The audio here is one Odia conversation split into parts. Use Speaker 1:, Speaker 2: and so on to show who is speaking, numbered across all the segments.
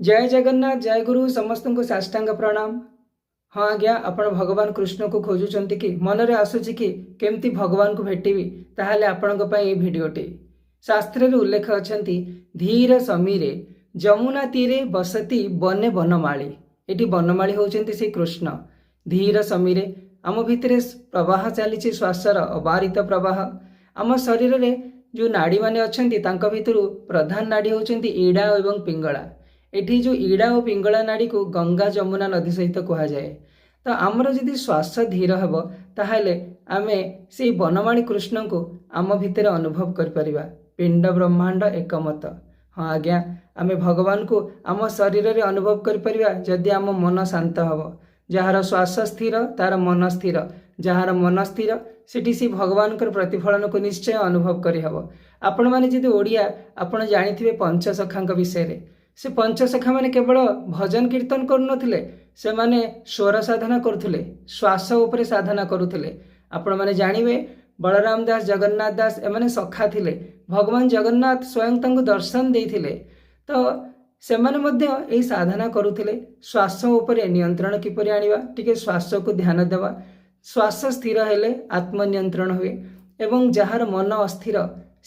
Speaker 1: ଜୟ ଜଗନ୍ନାଥ, ଜୟ ଗୁରୁ। ସମସ୍ତଙ୍କୁ ସାଷ୍ଟାଙ୍ଗ ପ୍ରଣାମ। ହଁ ଆଜ୍ଞା, ଆପଣ ଭଗବାନ କୃଷ୍ଣକୁ ଖୋଜୁଛନ୍ତି କି? ମନରେ ଆସୁଛି କି କେମିତି ଭଗବାନଙ୍କୁ ଭେଟିବି? ତାହେଲେ ଆପଣଙ୍କ ପାଇଁ ଏଇ ଭିଡ଼ିଓଟି। ଶାସ୍ତ୍ରରେ ଉଲ୍ଲେଖ ଅଛନ୍ତି, ଧୀର ସମୀରେ ଯମୁନା ତୀରେ ବସତି ବନେ ବନମାଳୀ। ଏଠି ବନମାଳୀ ହେଉଛନ୍ତି ସେଇ କୃଷ୍ଣ। ଧୀର ସମୀରେ, ଆମ ଭିତରେ ପ୍ରବାହ ଚାଲିଛି, ଶ୍ୱାସର ଅବାରିତ ପ୍ରବାହ। ଆମ ଶରୀରରେ ଯେଉଁ ନାଡ଼ୀମାନେ ଅଛନ୍ତି, ତାଙ୍କ ଭିତରୁ ପ୍ରଧାନ ନାଡ଼ୀ ହେଉଛନ୍ତି ଇଡ଼ା ଏବଂ ପିଙ୍ଗଳା। ଏଠି ଯେଉଁ ଇଡ଼ା ଓ ପିଙ୍ଗଳା ନାଡ଼ୀକୁ ଗଙ୍ଗା ଯମୁନା ନଦୀ ସହିତ କୁହାଯାଏ। ତ ଆମର ଯଦି ଶ୍ୱାସ ଧୀର ହେବ, ତାହେଲେ ଆମେ ସେଇ ବନମାଳୀ କୃଷ୍ଣଙ୍କୁ ଆମ ଭିତରେ ଅନୁଭବ କରିପାରିବା। ପିଣ୍ଡ ବ୍ରହ୍ମାଣ୍ଡ ଏକମତ। ହଁ ଆଜ୍ଞା, ଆମେ ଭଗବାନଙ୍କୁ ଆମ ଶରୀରରେ ଅନୁଭବ କରିପାରିବା, ଯଦି ଆମ ମନ ଶାନ୍ତ ହେବ। ଯାହାର ଶ୍ୱାସ ସ୍ଥିର, ତାର ମନ ସ୍ଥିର। ଯାହାର ମନ ସ୍ଥିର, ସେଠି ସେ ଭଗବାନଙ୍କର ପ୍ରତିଫଳନକୁ ନିଶ୍ଚୟ ଅନୁଭବ କରିହେବ। ଆପଣମାନେ ଯଦି ଓଡ଼ିଆ, ଆପଣ ଜାଣିଥିବେ ପଞ୍ଚସଖାଙ୍କ ବିଷୟରେ। ସେ ପଞ୍ଚସଖାମାନେ କେବଳ ଭଜନ କୀର୍ତ୍ତନ କରୁନଥିଲେ, ସେମାନେ ସ୍ୱର ସାଧନା କରୁଥିଲେ, ଶ୍ୱାସ ଉପରେ ସାଧନା କରୁଥିଲେ। ଆପଣମାନେ ଜାଣିବେ, ବଳରାମ ଦାସ, ଜଗନ୍ନାଥ ଦାସ, ଏମାନେ ସଖା ଥିଲେ। ଭଗବାନ ଜଗନ୍ନାଥ ସ୍ୱୟଂ ତାଙ୍କୁ ଦର୍ଶନ ଦେଇଥିଲେ। ତ ସେମାନେ ମଧ୍ୟ ଏହି ସାଧନା କରୁଥିଲେ, ଶ୍ୱାସ ଉପରେ ନିୟନ୍ତ୍ରଣ କିପରି ଆଣିବା, ଟିକେ ଶ୍ୱାସକୁ ଧ୍ୟାନ ଦେବା। ଶ୍ୱାସ ସ୍ଥିର ହେଲେ ଆତ୍ମନିୟନ୍ତ୍ରଣ ହୁଏ ଏବଂ ଯାହାର ମନ ଅସ୍ଥିର,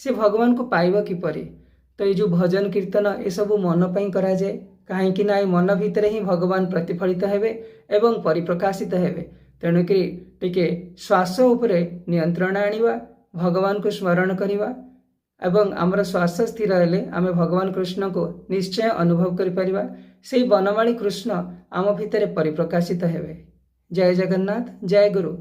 Speaker 1: ସେ ଭଗବାନଙ୍କୁ ପାଇବ କିପରି? ତ ଏଇ ଯେଉଁ ଭଜନ କୀର୍ତ୍ତନ, ଏସବୁ ମନ ପାଇଁ କରାଯାଏ। କାହିଁକି ନା ଏଇ ମନ ଭିତରେ ହିଁ ଭଗବାନ ପ୍ରତିଫଳିତ ହେବେ ଏବଂ ପରିପ୍ରକାଶିତ ହେବେ। ତେଣୁକରି ଟିକେ ଶ୍ୱାସ ଉପରେ ନିୟନ୍ତ୍ରଣ ଆଣିବା, ଭଗବାନଙ୍କୁ ସ୍ମରଣ କରିବା ଏବଂ ଆମର ଶ୍ୱାସ ସ୍ଥିର ହେଲେ ଆମେ ଭଗବାନ କୃଷ୍ଣଙ୍କୁ ନିଶ୍ଚୟ ଅନୁଭବ କରିପାରିବା। ସେଇ ବନମାଳୀ କୃଷ୍ଣ ଆମ ଭିତରେ ପରିପ୍ରକାଶିତ ହେବେ। ଜୟ ଜଗନ୍ନାଥ, ଜୟ ଗୁରୁ।